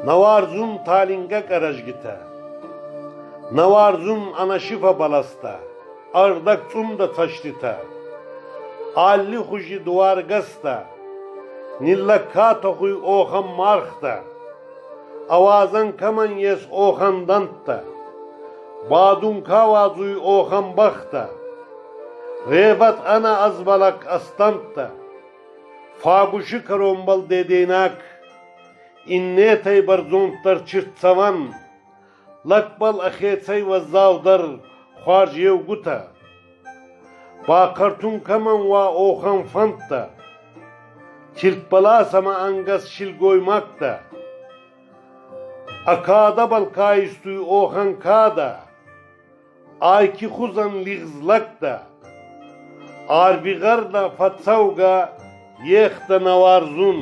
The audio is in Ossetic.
Нӕ уарзун талингӕ къӕрӕзгитӕ, Нӕ уарзун ӕнӕсифӕ бӕлӕстӕ, Ӕрдӕгцъундӕ цӕститӕ, Алли хузи дуаргӕстӕ, Ниллӕг ка тӕхуй охӕн мӕргътӕ, Ауадзӕн кӕмӕн ес охӕн дӕнттӕ, Бадун ка уадзуй охӕн бӕхтӕ, Ревӕд ӕнӕ ӕзмӕлӕг ӕстӕнттӕ, Фагуси кӕронбӕл деденӕг, Иннетӕй бӕрзонддӕр чиртдзӕвӕн, Лӕгбӕл ӕхецӕй уӕззаудӕр хуарз еугутӕ. Бахъӕртун кӕмӕн уа охӕн фӕндтӕ, Тилтбӕласӕмӕ ӕнгӕс силгоймӕгтӕ, Ӕ кадӕбӕл ка истуй охӕн кадӕ, Айки хузӕн лигъз лӕгтӕ, Арви гъӕрмӕ фӕццӕугӕ ехтӕ нӕ уарзун.